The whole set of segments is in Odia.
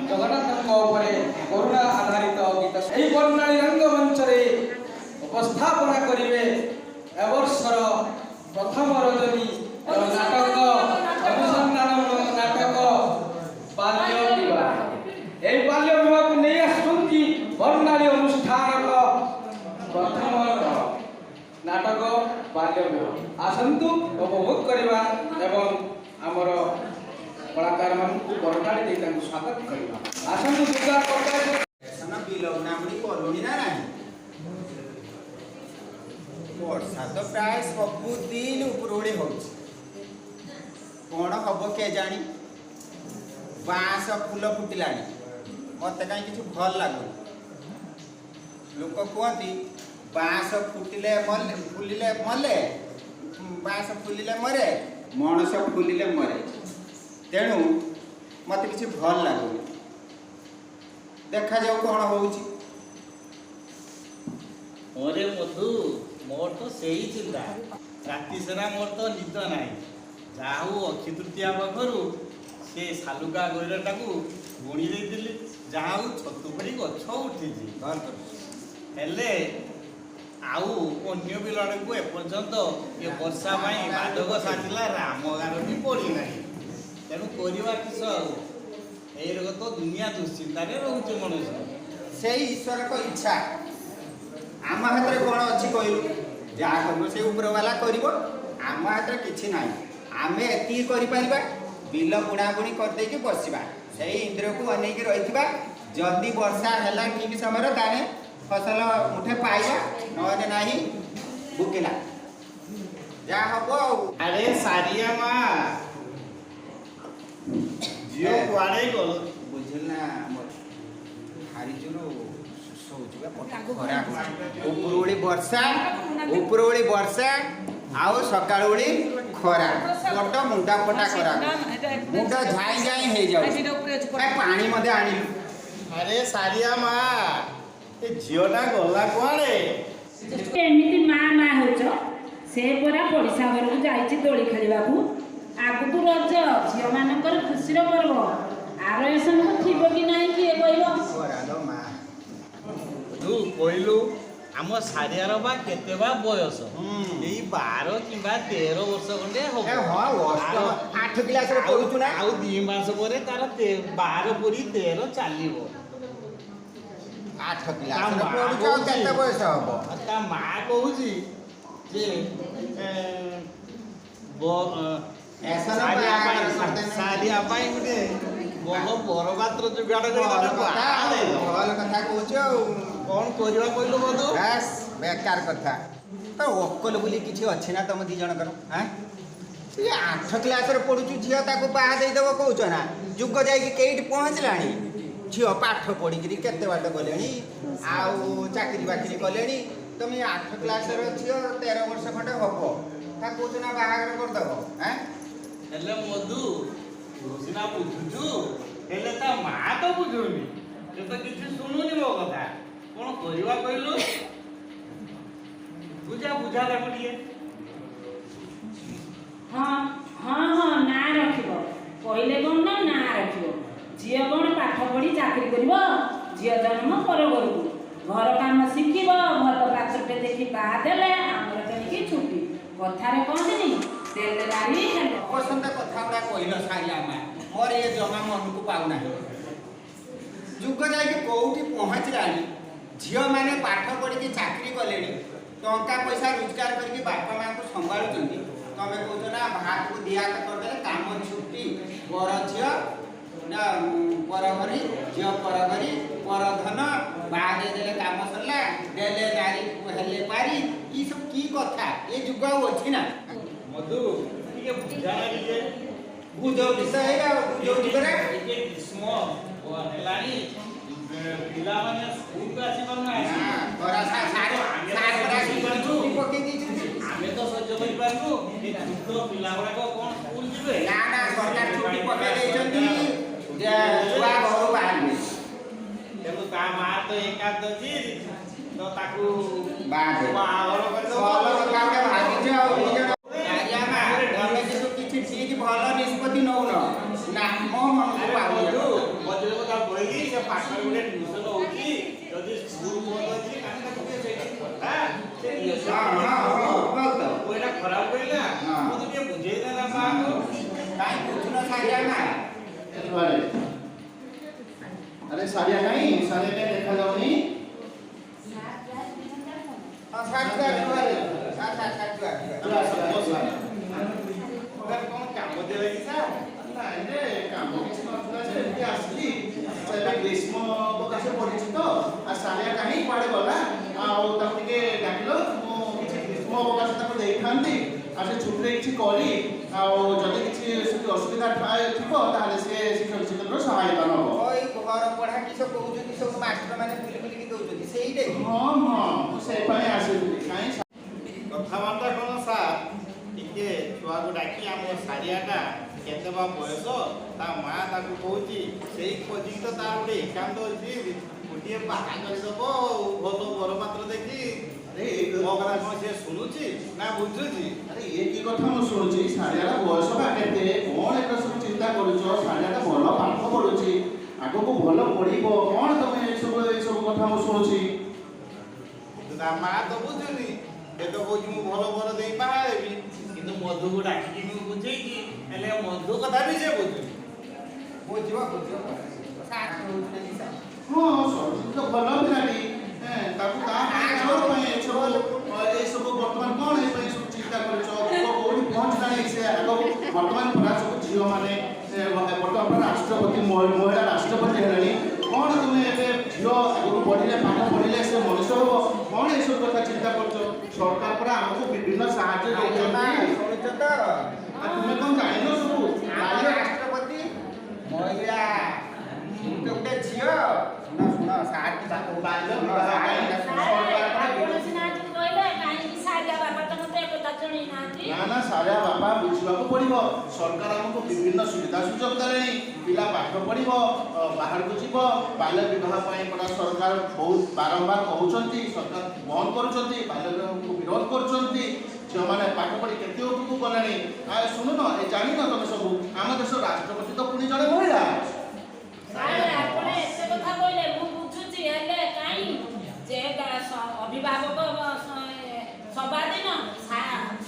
ଜଗନ୍ନାଥଙ୍କ ଉପରେ କରୁଣା ଆଧାରିତ ଗୀତ ଏହି ବର୍ଣ୍ଣାଳୀ ରଙ୍ଗମଞ୍ଚରେ ଉପସ୍ଥାପନା କରିବେ। ଏବର୍ଷର ପ୍ରଥମ ରଜନୀ ନାଟକ, ଅନୁସନ୍ଧାନମୂଳକ ନାଟକ ବାଲ୍ୟ ବିବାହ। ଏହି ବାଲ୍ୟ ବିବାହକୁ ନେଇ ଆସୁଛନ୍ତି ବର୍ଣ୍ଣାଳୀ ଅନୁଷ୍ଠାନର ପ୍ରଥମ ନାଟକ ବାଲ୍ୟ ବିବାହ। ଆସନ୍ତୁ ଉପଭୋଗ କରିବା ଏବଂ ଆମର କଳାକାରମାନଙ୍କୁ କରତାଳି ଦେଇ ତାଙ୍କୁ ସ୍ୱାଗତ କରିବା। ଆସନ୍ତୁ, ଦୁର୍ଗା କରତାଳି। ଏସନ ବିଲ ବୁଣାବୁଣି କଲୁଣି ନା ନାହିଁ? ବର୍ଷା ତ ପ୍ରାୟ ସବୁଦିନ ଉପରଓଳି ହଉଛି। କ'ଣ ହବ କେଜାଣି? ବାଁସ ଫୁଲ ଫୁଟିଲାଣି, ମତେ କାହିଁ କିଛି ଭଲ ଲାଗୁନି। ଲୋକ କୁହନ୍ତି, ବାଁସ ଫୁଟିଲେ ମଲେ, ଫୁଲିଲେ ମଲେ, ବାଁସ ଫୁଲିଲେ ମରେ, ମଣିଷ ଫୁଲିଲେ ମରେ। ତେଣୁ ମତେ କିଛି ଭଲ ଲାଗୁନି। ଦେଖାଯାଉ କ'ଣ ହଉଛି। ମୋରେ ମଧୁ, ମୋର ତ ସେଇ ଚିନ୍ତା। ରାତି ସାରା ମୋର ତ ନିଦ ନାହିଁ। ଯାହା ହଉ, ଅକ୍ଷୟ ତୃତୀୟା ପାଖରୁ ସେ ଶାଲୁକା ଗୈରଟାକୁ ବୁଣି ଦେଇଥିଲି। ଯାହା ହଉ, ଛତୁ ପରି ଗଛ ଉଠିଛି। ଭଲ କରୁଛୁ। ହେଲେ ଆଉ ଅନ୍ୟ ବିଲ ଆଡ଼କୁ ଏପର୍ଯ୍ୟନ୍ତ ଏ ବର୍ଷା ପାଇଁ ବାଧକ ସାଜିଲା, ରାମଗାର ବି ପଡ଼ିନାହିଁ। ତେଣୁ କରିବା କିସ ଆଉ? ଏଇ ରୋଗ ତ ଦୁନିଆ ଦୁଶ୍ଚିନ୍ତାରେ ରହୁଛି ମଣିଷ। ସେଇ ଈଶ୍ୱରଙ୍କ ଇଚ୍ଛା। ଆମ ହାତରେ କ'ଣ ଅଛି କହିଲୁ? ଯାହା କରିବ ସେ ଉପରବାଲା କରିବ। ଆମ ହାତରେ କିଛି ନାହିଁ। ଆମେ ଏତିକି କରିପାରିବା, ବିଲ ବୁଣାବୁଣି କରିଦେଇକି ବସିବା, ସେଇ ଇନ୍ଦ୍ରକୁ ଅନେଇକି ରହିଥିବା। ଯଦି ବର୍ଷା ହେଲା ଠିକ ସମୟରେ, ତାହେଲେ ଫସଲ ମୁଠେ ପାଇବା, ନହେଲେ ନାହିଁ, ଭୁକିଲା ଯାହା ହବ ଆଉ। ଆରେ ସାରିଆ ମା, ଝିଅ କୁଆଡ଼େ ଗଲ? ବୁଝିଲୁ ନା, ଆମର ଭାରି ଜୋର ଶୋଷ ହଉଛି ବା, ପେଟ ଖରା ହଉଛି। ଉପରଓଳି ବର୍ଷା, ଉପରଓଳି ବର୍ଷା ଆଉ ସକାଳ ଓଳି ଖରା, ବଡ ମୁଣ୍ଡା ଫଟା ଖରା, ମୁଣ୍ଡ ଝାଇଁ ଝାଇଁ ହେଇଯାଉଛି। ଏ ପାଣି ମଧ୍ୟ ଆଣିଲୁ। ଆରେ ସାରିଆ ମା, ଏ ଝିଅଟା ଗଲା କୁଆଡ଼େ? ଏମିତି ମା ମା ହେଉଛ? ସେ ପରା ପଡ଼ିଶା ଘରକୁ ଯାଇଛି ଦୋଳି ଖେଳିବାକୁ। ଆଗକୁ ରଜ, ଝିଅମାନଙ୍କର ଖୁସିର ପର୍ବ। ଆର ଏସନକୁ ଥିବ କି ନାହିଁ କିଏ କହିବ? ଖରା ଲୋ ମା। ତୁ କହିଲୁ, ଆମ ସାରିଆର ବା କେତେ ବା ବୟସ? ଏଇ 12 କିମ୍ବା 13 ବର୍ଷ ଖଣ୍ଡେ ହବ। ଏ ହଁ, ଅଷ୍ଟମ ଆଠ କ୍ଲାସରେ ପଢୁଛୁ ନା? ଆଉ 2 ମାସ ପରେ ତାର 12 ପୁରି 13 ଚାଲିବ। ଆଠ ତା କ୍ଲାସରେ ମା ପଢୁଛୁ, ଆଉ କହୁଛି- କେତେ ବୟସ ହବ? ଆଉ ତା ମା କହୁଛି ଯେ ଏସନ ସାରିଆ ପାଇଁ ବାହାଘର କରିଦେଲେ। ସାରିଆ ପାଇଁ ଗୋଟେ ଭଲ ବରପାତ୍ର ଯୋଗାଡ଼ କରି ଭଲ ତାକୁ କଥା ବାହା ଆଉ, ଦେଇଦବ। ଭଲ କଥା କହୁଛୁ ଆଉ। କଣ କରିବା କହିଲୁ ବନ୍ଧୁ? ବାସ୍, ବେକାର କଥା ତ। ଅକଲ ବୋଲି କିଛି ଅଛି ନା ତମ ଦି ଜଣଙ୍କର? ଆଁ, ଇଏ ଆଠ କ୍ଲାସରେ ପଢୁଛୁ ଝିଅ, ତାକୁ ବାହା ଦେଇଦେବ କହୁଛ ନା? ଯୁଗ ଯାଇକି କେଇଠି ପହଞ୍ଚିଲାଣି। ଝିଅ ପାଠ ପଢ଼ିକିରି କେତେ ବାଟ ଗଲେଣି ଆଉ ଚାକିରି ବାକିରି କଲେଣି। ତମେ ଆଠ କ୍ଲାସର ଝିଅ, 13 ବର୍ଷ ଖଣ୍ଡେ ହବ, ତାକୁ କହୁଛ ନା ବାହାଘର କରିଦେବ? ଆଁ। ହେଲେ ମଧୁ, ତୁ ସିନା ବୁଝୁଛୁ, ହେଲେ ତା ମା ତ ବୁଝୁନି। ସେ ତ କିଛି ଶୁଣୁନି ମୋ କଥା। କଣ କରିବା କହିଲୁ? ବୁଝା, ବୁଝା ତାକୁ ଟିକେ। ହଁ, ନାଁ ରଖିବ। କହିଲେ କ'ଣ ନା ନାଁ ରଖିବ। ଝିଅ କ'ଣ ପାଠ ପଢ଼ି ଚାକିରି କରିବ? ଝିଅ ଜନ୍ମ ପର ଘରକୁ, ଘର କାମ ଶିଖିବ। ଭଲ ପାତ୍ରଟେ ଦେଖି ବାହା ଦେଲେ ଆମର ତେଣିକି ଛୁଟି। କଥାରେ କହନ୍ତିନି, ଦେଲେ ନାରୀ ହେଲେ। ଅପସନ୍ଦ କଥା ଗୁଡ଼ା କହିଲ ସାରିଆ ମା, ମୋର ଇଏ ଜମା ମନକୁ ପାଉନାହିଁ। ଯୁଗ ଯାଇକି କୋଉଠି ପହଞ୍ଚିଲାଣି। ଝିଅମାନେ ପାଠ ପଢ଼ିକି ଚାକିରି କଲେଣି, ଟଙ୍କା ପଇସା ରୋଜଗାର କରିକି ବାପା ମାଆଙ୍କୁ ସମ୍ଭାଳୁଛନ୍ତି। ତମେ କହୁଛ ନା ଭାତକୁ ଦିଆ ହାତ କରିଦେଲେ କାମ ଛୁଟି। ପର ଝିଅ ନା ପର ଘରି ଝିଅ, ପର ଘରି ପର ଧନ, ବାହା ଦେଇଦେଲେ କାମ ସରିଲା, ଦେଲେ ନାରୀ ହେଲେ ପାରି, ଇ ସବୁ କି କଥା? ଏ ଯୁଗ ଆଉ ଅଛି ନା? ମଧୁ, ଟିକେ ବୁଝା ନା ଟିକେ। ବୁଝଉଛି ତ ଏଇଟା, ବୁଝଉଛି ପରା। ଟିକେ ଗ୍ରୀଷ୍ମ ହେଲାଣି, ପିଲାମାନେ ସ୍କୁଲକୁ ଆସିପାରୁନାହାନ୍ତି। ଖରା ସାର ସାର ପରା ଛୁଟି ପକେଇ ଦେଇଛନ୍ତି। ଆମେ ତ ସହ୍ୟ କରିପାରୁନୁ, ଏ ଛୋଟ ପିଲା ଗୁଡାକ କଣ ସ୍କୁଲ ଯିବେ? ନା ନା, ସରକାର ଛୁଟି ପକେଇ ଦେଇଛନ୍ତି ଯେ ଛୁଆ ଘରୁ ବାହାରିବେ। ତେଣୁ ତା ମା ତ ଏକାନ୍ତ ଅଛି ତ ତାକୁ ବାହା ଦେ। ବାହାଘର କରିଦବ। ଭଲ କଥା ଗୋଟେ ଭାବିଛ ଆଉ ଦି ଜଣ। ଆଜ୍ଞା ମା, ତମେ କିନ୍ତୁ କିଛି ଠିକ ଭଲ ନିଷ୍ପତ୍ତି ନଉନ ନା, ମୋ ମନକୁ ଆରେ ପାଉନି। ମଧୁ, ମଝିରେ ମୋ ତା କାଇଁ ବୁଝୁନ ସାରିଆ ମା। ଜୁହାର। ଆରେ ସାରିଆ କାଇଁ, ସାରିଆ କାଇଁ ଦେଖାଯାଉନି? ହଁ ସାର୍, ଜୁହାର ଜୁହାର ସାର୍, ସାର୍ ସାର୍ ଜୁହାର ଜୁହାର। ସାର୍, କଣ କାମ ଦେଲେ କି ସାର୍? ନାଇଁ ରେ, କାମ କିଛି ନଥିଲା ଯେ, ଏମିତି ଆସିଲି। ଆଚ୍ଛା, ଏବେ ଗ୍ରୀଷ୍ମ ଅବକାଶ ପଡ଼ିଛି ତ, ଆଉ ସାରିଆ କାହିଁ, କୁଆଡ଼େ ଗଲା? ଆଉ ତାକୁ ଟିକେ ଡାକିଲ, ମୁଁ କିଛି ଗ୍ରୀଷ୍ମ ଅବକାଶ ତାକୁ ଦେଇଥାନ୍ତି, ଆଉ ସେ ଛୁଟିରେ କିଛି କରି, ଆଉ ଯଦି କିଛି ସେଠି ଅସୁବିଧା ଥିବ ତାହେଲେ ସେ ଶିକ୍ଷକ ଶିକ୍ଷୟିତ୍ରୀର ସହାୟତା ନେବ। ଏଇ ଘର ପଢା କିସ କହୁଛନ୍ତି, ସବୁ ମାଷ୍ଟର ମାନେ ବୁଲି ବୁଲିକି ଦଉଛନ୍ତି, ସେଇଟା କି? ହଁ ହଁ, ମୁଁ ସେଇ ପାଇଁ ଆସିଥିଲି। କାହିଁ? କଥାବାର୍ତ୍ତା କଣ ସାର୍, ଟିକେ ଛୁଆକୁ ଡାକି, ଆମ ସାରିଆଟା କେତେ ବା ବୟସ, ତା ମା ତାକୁ କହୁଛି, ସେଇ ଖୋଜିକି ତ ତାର ଗୋଟେ ଏକାନ୍ତ ଅଛି, ଗୋଟିଏ ବାହା କରିଦବ ଆଉ ଭଲ ବରପାତ୍ର ଦେଖି। ଆରେ ମୋ କଥା କଣ ସିଏ ଶୁଣୁଛି ନା ବୁଝୁଛି? ଆରେ ଇଏ କି କଥା ମୁଁ ଶୁଣୁଛି? ସାରିଆର ବୟସ ବା କେତେ? କଣ ଏଟା ସବୁ ଚିନ୍ତା କରୁଛ? ସାରିଆଟା ଭଲ ପାଠ ପଢୁଛି, ଆଗକୁ ଭଲ ପଢିବ। କଣ ତମେ ଏସବୁ କଥା ମୁଁ ଶୁଣୁଛି? କିନ୍ତୁ ତା ମା ତ ବୁଝୁନି। ସେ ତ କହୁଛି ମୁଁ ଭଲ ବର ଦେଇ ବାହା ହେବି। କିନ୍ତୁ ମଧୁକୁ ଡାକିକି ମୁଁ ବୁଝେଇଛି, ହେଲେ ମଧୁ କଥା ବି ସେ ବୁଝୁନି। ବୁଝିବ ବୁଝିବ ସାର୍, କହୁଛନ୍ତି ସାର୍। ହଁ, ସରସ୍ୱତୀ ତ ଭଲ ପିଲାଟି। ତାକୁ ତା ପାଇଁ କଣ ପାଇଁ ଏସବୁ ବର୍ତ୍ତମାନ କଣ ଏ ପାଇଁ ସବୁ ଚିନ୍ତା କରୁଛ? ଯୁଗ କୋଉଠି ପହଞ୍ଚିଲାଣି, ସେ ଆଗକୁ ବର୍ତ୍ତମାନ ପରା ସବୁ ଝିଅମାନେ ବର୍ତ୍ତମାନ ପରା ରାଷ୍ଟ୍ରପତି, ମହିଳା ରାଷ୍ଟ୍ରପତି ହେଲେଣି। କଣ ତୁମେ ଏବେ ଝିଅ ଆଗକୁ ବଢ଼ିଲେ, ପାଠ ପଢ଼ିଲେ ସେ ମଣିଷ ହବ। କଣ ଏସବୁ କଥା ଚିନ୍ତା କରୁଛ? ସରକାର ପରା ଆମକୁ ବିଭିନ୍ନ ସାହାଯ୍ୟ ଦଉଛନ୍ତି। ଶୁଣୁଛ ତ? ଆଉ ତୁମେ କଣ ଜାଣିନ ସବୁ? ଆମ ରାଷ୍ଟ୍ରପତି ମହିଳା, ମୁଁ ତ ଗୋଟେ ଝିଅ। ଶୁଣ ଶୁଣ ସାର୍, ବାଲ୍ୟ ବିବାହ ପାଇଁ ସରକାର ପରା ଆପଣ ସିନା ଆଜି କହିଲେ, କାହିଁକି ସାରିଆ ବାପା ତ ମତେ ଏକଥା ଜଣେଇ ନାହାନ୍ତି। ନା ନା, ସାରିଆ ବାପା ବୁଝିବାକୁ ପଡ଼ିବ। ସରକାର ଆମକୁ ବିଭିନ୍ନ ସୁବିଧା ସୁଯୋଗ ଦେଲେଣି। ପିଲା ପାଠ ପଢ଼ିବ, ବାହାରକୁ ଯିବ। ବାଲ୍ୟ ବିବାହ ପାଇଁ ପରା ସରକାର ବହୁତ ବାରମ୍ବାର କହୁଛନ୍ତି, ସରକାର ବନ୍ଦ କରୁଛନ୍ତି, ବାଲ୍ୟ ବିବାହକୁ ବିରୋଧ କରୁଛନ୍ତି। ଝିଅମାନେ ପାଠ ପଢ଼ି କେତେ ଉପରକୁ ଗଲେଣି। ଆଉ ଶୁଣୁନ, ଏ ଜାଣିନ ତମେ ସବୁ? ଆମ ଦେଶର ରାଷ୍ଟ୍ରପତି ତ ପୁଣି ଜଣେ ମହିଳା। ସାର୍, ଆପଣ ଏତେ କଥା କହିଲେ ମୁଁ ବୁଝୁଛି, ହେଲେ କାହିଁ ଯେ ଅଭିଭାବକ ସଭା ଦିନ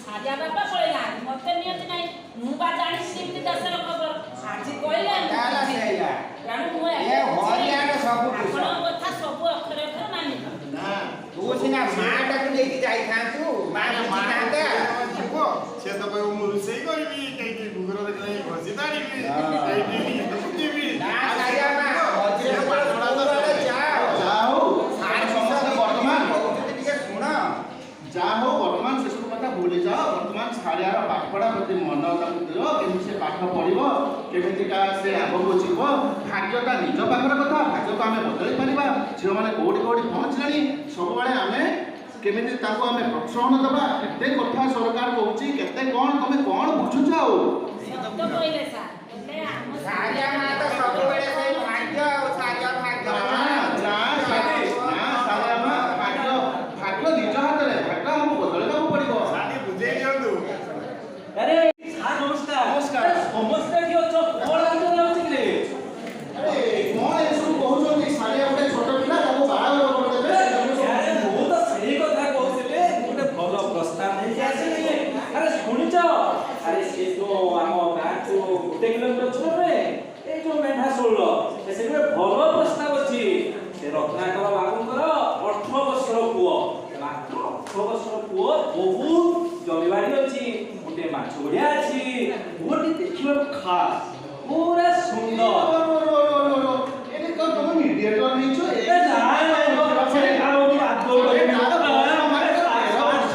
ସାରିଆ ବାପା ପଳେଇଲା, ମତେ ନିଅନ୍ତି ନାହିଁ। ମୁଁ ବା ଜାଣିଛି କେମିତି ଦେଶର ଖବର। ଆଜି କହିଲେ ମୁଁ ହେଲା ବୁଝିଲି। ସେଇଆ। ତେଣୁ ମୁଁ ଏ ଏବେ ହରିଆର ସବୁ ଦୋଷ। ଆପଣଙ୍କ କଥା ସବୁ ଅକ୍ଷରେ ଅକ୍ଷରେ ମାନିବି। ନା। ତୁ ସିନା ମାଟାକୁ ନେଇକି ଯାଇଥାନ୍ତୁ, ମା ବୁଝିଥାନ୍ତା। ଯିବ, ସେ ତ କହିବ ମୁଁ ରୋଷେଇ କରିବି, କେଇଠି କୁକୁର ଦେଖିଲେ ଘଷି ତାଣିବି, ଏଇଠି ଯିବି। ନା ସାରିଆ ମା, ମଝିରେ ଯେତେବେଳେ ସ୍କୁଲ ଆଡେ ଯାଅ। ଯାହା ହଉ ସାର୍ ସମସ୍ତେ ବର୍ତ୍ତମାନ କହୁଛନ୍ତି, ଟିକେ ଶୁଣ। ଯାହା ହଉ, ବର୍ତ୍ତମାନ ସେସବୁ କଥା ଭୁଲି ଯାଅ। ବର୍ତ୍ତମାନ ସାରିଆର ପାଠପଢ଼ା ପ୍ରତି ମନ ତାକୁ ଦିଅ, କେମିତି ସେ ପାଠ ପଢ଼ିବ, କେମିତିକା ସେ ଆଗକୁ ଯିବ। ଭାଗ୍ୟଟା ନିଜ ପାଖର କଥା, ଭାଗ୍ୟକୁ ଆମେ ବଦଳେଇ ପାରିବା। ଝିଅମାନେ କୋଉଠି କୋଉଠି ପହଞ୍ଚିଲେଣି, ସବୁବେଳେ ଆମେ କେମିତି ତାଙ୍କୁ ଆମେ ପ୍ରୋତ୍ସାହନ ଦେବା। କେତେ କଥା ସରକାର କହୁଛି, କେତେ କଣ, ତମେ କଣ ବୁଝୁଛ ଆଉ? ସତ କହିଲେ ସାର୍, ହେଲେ ଆମ ସାରିଆ ମା ତ ସବୁବେଳେ ସେଇ ଭାଗ୍ୟ ଆଉ ସାରିଆ ଭାଗ୍ୟ। ନା ନା ନା ସାରିଆ ମା, ଭାଗ୍ୟ ଭାଗ୍ୟ ନିଜ ହାତରେ, ଭାଗ୍ୟ ଆମକୁ ବଦଳେଇବାକୁ ପଡ଼ିବ। ସାର୍, ବୁଝେଇ ଦିଅନ୍ତୁ। ଆରେ ସାର୍, ନମସ୍କାର। ନମସ୍କାର। ଆରେ, ସମସ୍ତେ ଏଠି ଅଛ, କଣ ଆଲୋଚନା ହଉଛି କିରେ? ଆରେ କଣ ଏସବୁ କହୁଛନ୍ତି? ସାରିଆ ଗୋଟେ ଛୋଟ ପିଲା, ତାକୁ ବାହାଘର କରିଦେବେ। ଆରେ ମୁଁ ତ ସେଇ କଥା କହୁଥିଲି, ମୁଁ ଗୋଟେ ଭଲ ପ୍ରସ୍ତାବ ନେଇକି ଆସିଲି। ଆରେ ଶୁଣିଛ? ଆରେ ସେ ଯୋଉ ଆମ ଗାଁଠୁ 1 କିଲୋମିଟର ଦୂରରେ ଏଇ ଯୋଉ ମେଣ୍ଢା ଷୋଳ, ସେଠି ଗୋଟେ ଭଲ ପ୍ରସ୍ତାବ ଅଛି। ସେ ରତ୍ନାକର ବାବୁଙ୍କର 18 ବର୍ଷର ପୁଅ, ମାତ୍ର 18 ବର୍ଷର ପୁଅ, ବହୁତ ଜମିବାଡ଼ି ଅଛି, ଗୋଟେ ମାଛ ଗଡ଼ିଆ ଅଛି। ପୁଅଟି ଦେଖିବାକୁ ଖାସ୍, ପୁରା ସୁନ୍ଦର। ତମେ ମିଡିଏଟର ନେଇଛ? ଏ ନା, ନା, ନା, ସେ କାମକୁ ଆଦୌ କରିବିନି। ତାର ବୟସ ମାତ୍ର 13 ବର୍ଷ।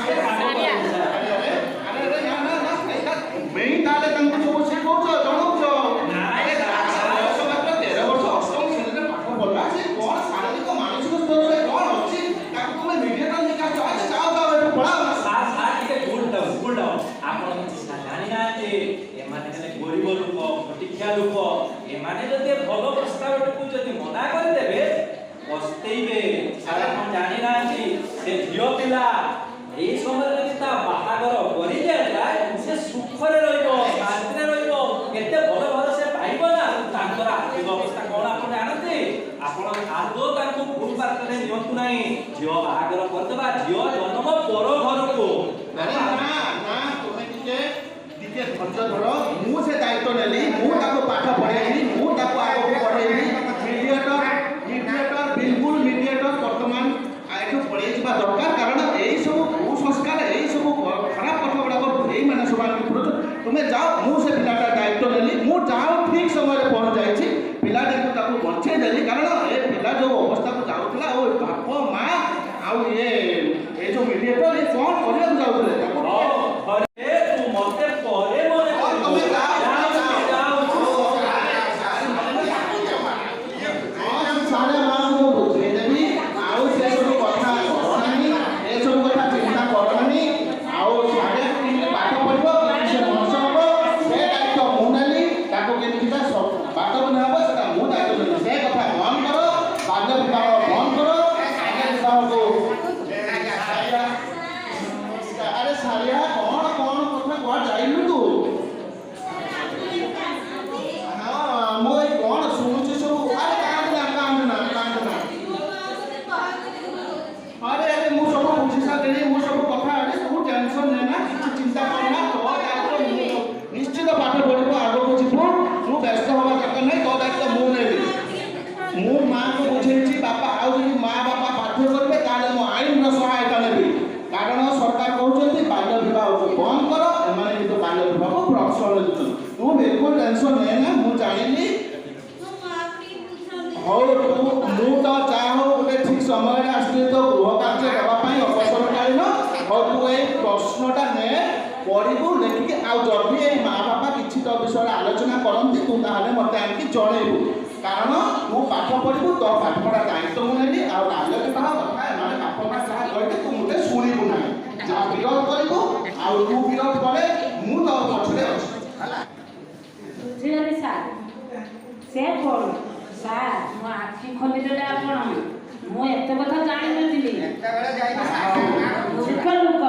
ସେ କାମ କରିବିନି। ଆରେ ଆରେ ଆରେ, ନା ନା ନା, ଏଇଟା ତୁମେ ହିଁ ତାହେଲେ ତାଙ୍କୁ ସବୁ ଶିଖଉଛ, ଜଣାଉଛ? ଆରେ ତାର ବୟସ ମାତ୍ର 13 ବର୍ଷ, ଅଷ୍ଟମ ଶ୍ରେଣୀରେ ପାଠ ପଢିଲା। ସେ କଣ ଶାରୀରିକ ମାନସିକ ସ୍ତରରେ କଣ ଅଛି, ତାକୁ ତୁମେ ମିଡିଏଟର ନେଇକି ଆସିଛ? ଆରେ ଯାଅ ଯାଅ, ଏଠୁ ପଳାଅ। ସାର୍ ସାର୍, ଟିକେ କୁଲ୍ ଡାଉନ୍, କୁଲ୍ ଡାଉନ୍। ଆପଣ କିଛି ଜାଣିନାହାନ୍ତି। ଏମାନେ ହେଲେ ଗରିବ ଲୋକ, ଖଟିଖିଆ ଲୋକ। ଏମାନେ ଯଦି ଭଲ ପ୍ରସ୍ତାବଟିକୁ ଯଦି ମନା କରିଦେବେ, ପସ୍ତେଇବେ। ସାର୍, ଆପଣ ଜାଣିନାହାନ୍ତି, ସେ ଝିଅ ପିଲା, ଏଇ ସମୟରେ ଯଦି ତା ବାହାଘର କରିଦିଆଯାଏ, ସେ ସୁଖରେ ରହିବ, ଶାନ୍ତିରେ ରହିବ, କେତେ ଭଲ ଭଲ ସେ ପାଇବ ନା। ତାଙ୍କର ଆର୍ଥିକ ଅବସ୍ଥା କଣ ଆପଣ ଜାଣନ୍ତି? ଆପଣ ଆଦୌ ତାଙ୍କୁ ଭୁଲ ବାଟରେ ନିଅନ୍ତୁ ନାହିଁ। ଝିଅ ବାହାଘର କରିଦେବା, ଝିଅ ଜନ୍ମ ପର ଘରକୁ। ଆରେ ନା ନା, ତୁମେ ଟିକେ ଟିକେ ଟିକେ ଧୈର୍ଯ୍ୟ ଧର। ମୁଁ ସେ ଦାୟିତ୍ୱ ନେଲି, ମୁଁ ତାକୁ ପାଠ ପଢ଼େଇବି, ମୁଁ ତାକୁ ଆଗକୁ ବଢ଼େଇବି। ମିଡିଏଟର, ମିଡିଏଟର, ବିଲକୁଲ ମିଡିଏଟର ବର୍ତ୍ତମାନ ଏଠୁ ପଳେଇ ଯିବା ଦରକାର, କାରଣ ଏଇ ସବୁ କୁସଂସ୍କାର, ଏଇ ସବୁ ଖରାପ କଥା ଗୁଡ଼ାକ ଏଇମାନେ ସବୁ ଆଣିକି ପୁରଉଛନ୍ତି। ତୁମେ ଯାଅ, ମୁଁ ସେ ପିଲାଟା ଦାୟିତ୍ୱ ନେଲି। ମୁଁ ଯାହା ହଉ ଠିକ୍ ସମୟରେ ପହଞ୍ଚି ଯାଇଛି, ପିଲାଟିକୁ ତାକୁ ବଞ୍ଚେଇ ଦେଲି। କାରଣ ଏ ପିଲା ଯେଉଁ ଅବସ୍ଥାକୁ ଯାଉଥିଲା, ଆଉ ଏ ବାପ ମା ଆଉ ଇଏ ଏ ଯେଉଁ ମିଡିଏଟର, ଏ କ'ଣ କରିବାକୁ ଯାଉଥିଲେ ତାକୁ ଘରେ ତୁ ମତେ ପରେ ମନେ ହଉ, ତମେ କରିବୁ। ଯାଅ, ଯାଉଛି, ଯାଅ। ଯାଉଛି। ହଁ, ସାରେ ମାଙ୍କୁ ମୁଁ ବୁଝେଇଦେବି। ଆଉ ସେ ସବୁ କଥା କର ନାହିଁ, ଏସବୁ କଥା ଚିନ୍ତା କର ନାହିଁ। ଆଉ ସାରେ କେମିତି ପାଠ ପଢ଼ିବ, କେମିତି ସେ ମଣିଷ ହବ, ସେ ଦାୟିତ୍ୱ ମୁଁ ନେଲି। ତାକୁ କେମିତି ତା ବାଟକୁ ହବ, ସେଟା ମୁଁ ଦାୟିତ୍ୱ ନେଲି। ସେ କଥା ବନ୍ଦ କର, ବାଲ୍ୟ ବିବାହ ବନ୍ଦ କର, ବାଲ୍ୟ ବିବାହକୁ। ଆରେ ସାରିଆ, କ'ଣ କ'ଣ କଥା, କୁଆଡ଼େ ଯାଇଲୁ ତୁ? ହଁ, ମୁଁ ଏଇ କ'ଣ ଶୁଣୁଛି ସବୁ। ଆରେ କାନ୍ଦ ନା, କାନ୍ଦ ନା, କାନ୍ଦ ନା। ଆରେ ଆରେ, ମୁଁ ସବୁ ବୁଝି ସାରିଲିଣି, ମୁଁ ସବୁ କଥା। ଆରେ ତୁ ଟେନସନ୍ ନେ ନା, କିଛି ଚିନ୍ତା କରନା। ତୋ ଦାୟିତ୍ୱ ମୁଁ ନିଶ୍ଚିତ, ପାଠ ପଢ଼ିବୁ, ଆଗକୁ ଯିବୁ, ତୁ ବ୍ୟସ୍ତ ହେବା ଦରକାର ନାହିଁ। ତୋ ଦାୟିତ୍ୱ ମୁଁ ନେବି। ମୁଁ ମାଆକୁ ବୁଝେଇଛି, ବାପା ଆଉ ଯଦି ମା ବାପା ବାଧ୍ୟ କରିବେ, ତାହେଲେ ମୁଁ ଆଇନର ସହାୟତା ନେବି। କାରଣ ସରକାର କହୁଛନ୍ତି ବାଲ୍ୟ ବିବାହକୁ ବନ୍ଦ କର, ଏମାନେ କିନ୍ତୁ ବାଲ୍ୟ ବିବାହକୁ ପ୍ରଶ୍ରୟ ଦେଉଛନ୍ତି। ତୁ ବିଲକୁଲ ଟେନସନ୍ ନେ ନା, ମୁଁ ଜାଣିଲି। ହଉ, ତୁ ମୁଁ ତ ଯାହା ହଉ ଗୋଟେ ଠିକ ସମୟରେ ଆସିଲି ତ ଗୃହ କାର୍ଯ୍ୟ ଦେବା ପାଇଁ, ଅବସରକାଳୀନ। ହଉ, ତୁ ଏଇ ପ୍ରଶ୍ନଟା ନେ, ପଢ଼ିବୁ ଲେଖିକି। ଆଉ ଯଦି ଏଇ ମା ବାପା କିଛି ତୋ ବିଷୟରେ ଆଲୋଚନା କରନ୍ତି, ତୁ ତାହେଲେ ମୋତେ ଆଣିକି ଜଣେଇବୁ। କାରଣ ତୁ ପାଠ ପଢ଼ିବୁ, ତୋ ପାଠ ପଢ଼ା ଦାୟିତ୍ୱ ମୁଁ ନେଲି। ଆଉ ବାଲ୍ୟ ବିବାହ କଥା ଏମାନେ ବାପ ମା ଯାହା କହିବେ, ତୁ ମୋତେ ଶୁଣିବୁ ନାହିଁ, ଯାହା ବିରୋଧ କରିବୁ। ଆଉ ତୁ ବିରୋଧ କଲେ ମୁଁ ତୋ ପଛରେ ଅଛି, ହେଲା? ବୁଝିଗଲି ସାର୍, ସେ ପଢୁ। ସାର୍, ମୋ ଆଖି ଖୋଲିଦେଲେ ଆପଣ। ମୁଁ ଏତେ କଥା ଜାଣିନଥିଲି। ଏତେବେଳେ ଯାଇକି ସାରିଆ ମା ମୂର୍ଖ ଲୋକ,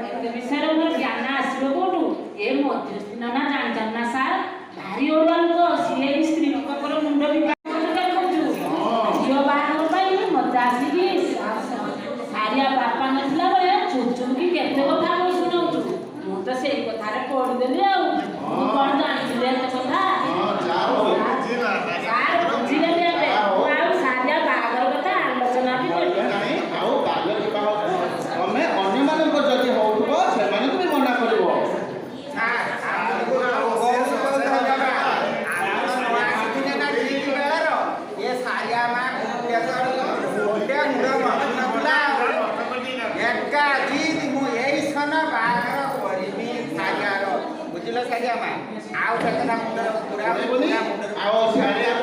ଏତେ ବିଷୟରେ ମୋର ଜ୍ଞାନ ଆସିବ କୋଉଠୁ? ଏ ମଧ୍ୟସ୍ଥି ନନା ଜାଣିଛନ୍ତି ନା ସାର୍, ଭାରି ଅଡ଼ୁଆ ଲୋକ ସିଏ। ଏଇ ସ୍ତ୍ରୀ ଲୋକଙ୍କର ମୁଣ୍ଡ ବିକା ଦେଖଉଛୁ। ଝିଅ ବାହାଘର ପାଇଁ ମତେ ଆସିକି ସାରିଆ ବାପା ନଥିଲା ବେଳେ ଚୁପ୍ ଚୁପ୍ କି କେତେ କଥା ଆମକୁ ଶୁଣଉଛୁ। ମୁଁ ତ ସେଇ କଥାରେ ପଢିଦେଲି, ଆଉ ମୁଁ କ'ଣ ଜାଣିଥିଲି ଏତେ କଥା? ହଁ, ଯାହା ହଉ। ସାର୍, ବୁଝିଗଲି ଏବେ। ମୁଁ ଆଉ ସାରିଆ ବାହାଘର କଥା ଆଲୋଚନା ବି କରିବି। ନାହିଁ। ଆଉ ବାଲ୍ୟ ବିବାହକୁ ତମେ ଅନ୍ୟମାନଙ୍କ ଯଦି ହଉଥିବ, ସେମାନଙ୍କୁ ବି ମନା କରିବ। ସାର୍, ଆପଣଙ୍କୁ ବହୁତ ବହୁତ ଧନ୍ୟବାଦ। ଆପଣ ନ ଆସିଥିଲେ ନା ଠିକ ବେଳର, ଏ ସାରିଆ ମା ଗୋଟେ ମୁଣ୍ଡ ନଥିଲା। ଏକା ଜିଦ୍, ମୁଁ ଏଇ ସନ ବାହାଘର କରିବି ସାରିଆର। ବୁଝିଲ ସାରିଆ ମା, ଆଉ ସେ କଥା ମୁଣ୍ଡରେ ପୁରା କରିବୁନି। ପୁରା ମୁଣ୍ଡରେ ଆଉ ସାରିଆକୁ